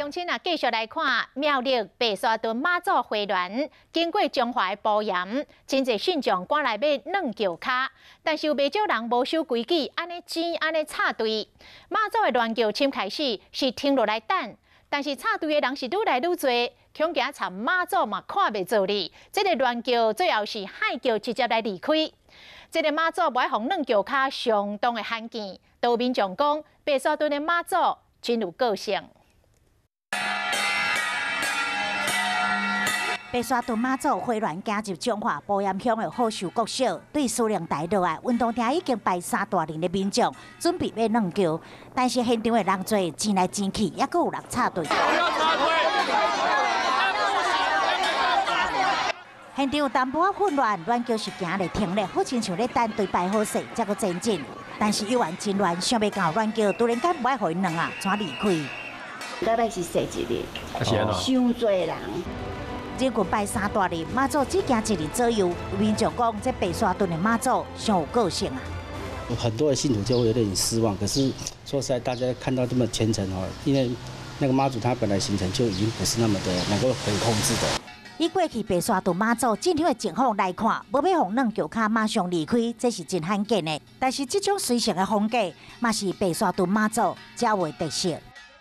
鄉親啊，繼續來看苗栗白沙屯媽祖花輦，經過彰化的埔鹽，真濟信眾趕來欲軟轎跤，但是有袂少人無守規矩，按呢擠按呢插隊。媽祖的鸞轎先開始是停落來等，但是插隊的人是愈來愈濟，恐驚插媽祖嘛看袂著哩。這个鸞轎最後是幌轎直接來離開。這个媽祖無愛予軟轎跤相當的罕見，都民眾講白沙屯的媽祖真有個性。白沙屯媽祖花輦行入彰化埔鹽鄉的好壽國小，對司令台落來，運動場已經排三大輪的民眾準備欲軟轎，但是現場的人濟，擠來擠去，猶閣有人插隊。現場有淡薄仔混亂，鸞轎是行咧停咧，好親像咧等隊排好勢才閣前進。但是猶原真亂，想袂到鸞轎突然間無愛予𪜶軟啊，怎離開？到尾是踅一日，傷濟人。人群排三大日，媽祖只行一日左右。民眾講，這白沙屯的媽祖上有個性啊。很多的信徒就會有點失望。可是說實在，大家看到這麼虔誠哦，因為那個媽祖她本來行程就已經不是那麼的能夠可以控制的。以過去白沙屯媽祖進場的情況來看，無欲予軟轎跤馬上離開，這是真罕見的。但是這種隨性的風格，嘛是白沙屯媽祖才有的特色。